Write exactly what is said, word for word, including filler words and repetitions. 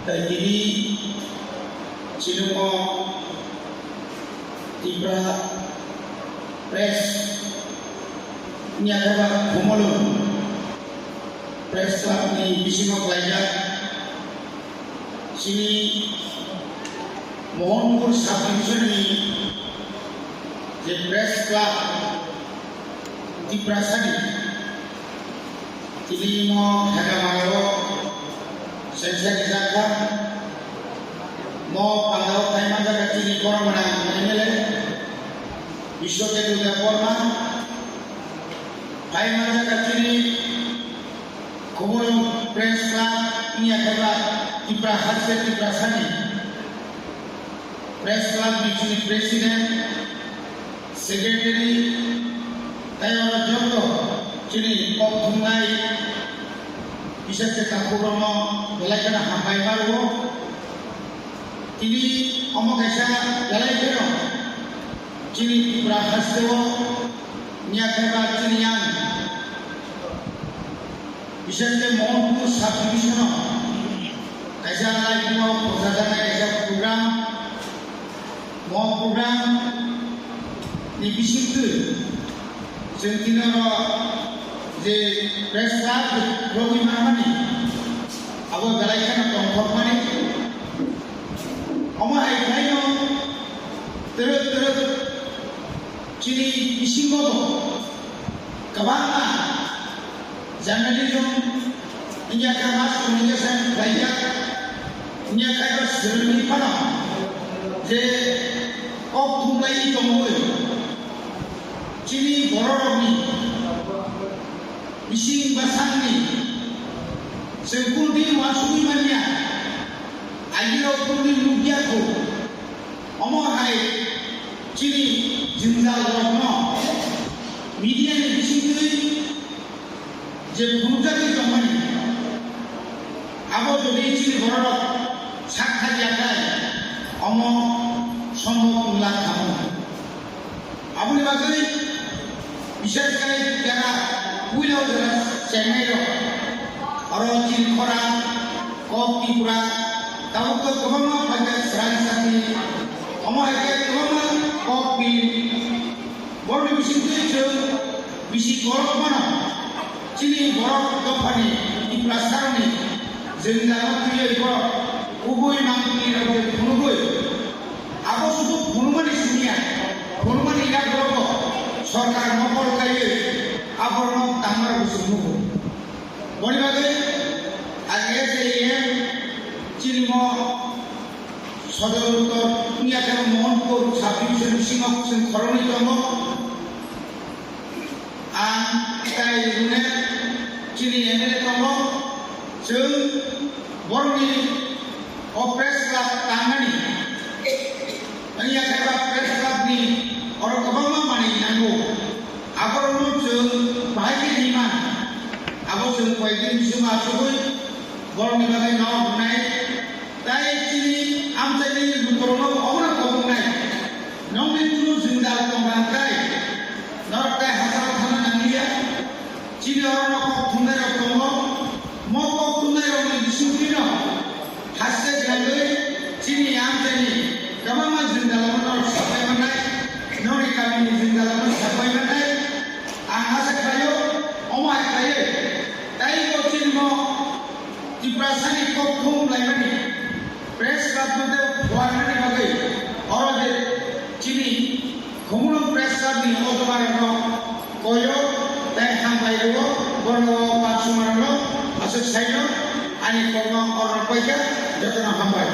Tai tini chini o Tipra Press ni akhaba Khumulwng Press Club ni bisingo khlaijak chini Mohanpur Sub Division ni je Press Club Tiprasani tini mo Khekamaro sengsa rijak kha. Mo pangao phai manjak kha chini borok gwnang M L A Biswa Ketu Debbarma, phai manjak kha chini Khumulwng Press Club wngya khe ba Tipra Haste Tiprasani Press Club ni chini President, Secretary, tei oro joto chini kok thumnai, bises khe takhuk rokno belai kheno hambai ma rwo. Tini omo kaisa belai kheno chini Tripura haste o wngya khe ba chini yang Bises khe Mohanpur sub division o kaisa live o phosajaknai kaisa program. Mo program ni bisingtwi chwng tini oro je press club rogwi manmani abo belai kheno tongthokmani. Omo hai khlaino twrwk twrwk chini bisingo bo kwbangma journalism, wngya khe mass communication khlaijak, wngya khe bo swrwngni phano je kok thumlaiwi tongwi chini bororokni bising bwsakni chwng kunu din uansugwi manya, agirok kunu din nukya kho. Omo hai chini jwngjal rokno media ni bisingtwi je phunukjagwi tongmani, abo jodi chini bororok sak thaiya khe, omo sombok wngla thangwi. Aboni bagwi bises khe jara puila o jara chengnai rok, oro chini khorang kok Tripura, tabuk to kwbangma phaikha srang sati, omo hai khe kwbangma kok bil. Borokni bisingtwi chwng bisi borok mano. Chini borok dophani Tiprasarokni jwngjal no twiwi borok kubui mangpili rok bai phunugwi. Abo sudu phunukmani simi ya, phunukmani yagulo bo sorkar mokol kaiwi aborokno tangmarok bo chwng nugo. Boni bagwi ang S A M chini mo Sodor Uttor wngya khe Mohanpur sub division bisingo chwng khoroknwi tongo. Ang tai rwne chini M L A tongo. Chwng borokni o press club tangnani wngya khe ba press club ni oro kwbangma manwi nango. Aborokno chwng bahai khe ri man. Abo chwng koyekdin bisingo achugwi borokni bagwi nok rwnai. Tai chini amchaini lukurokno obono koboknai. Nokni kunu jwngjal tongkha hwnkhe norok tai hachalo thangna nangliya. Chini oro nok kok thumnairok tongo. Mo kok thumnairokni bisingtwino haste khlaiwi chini amchaini kwbangma jwngjalono norok sapai mannai. Nokni kamini jwngjalono sapai mannai. Ang asa khlaio, omo hai khlaiwi taibo chini mo Tiprasani kok thum laimani press club no tei phuarnani bagwi oro je chini Khumulwng Press Club ni o domarokno koyo tei hambai rwo, borokno o pansumarokno aswk saino ani kokno oro paikha, jotono hambai.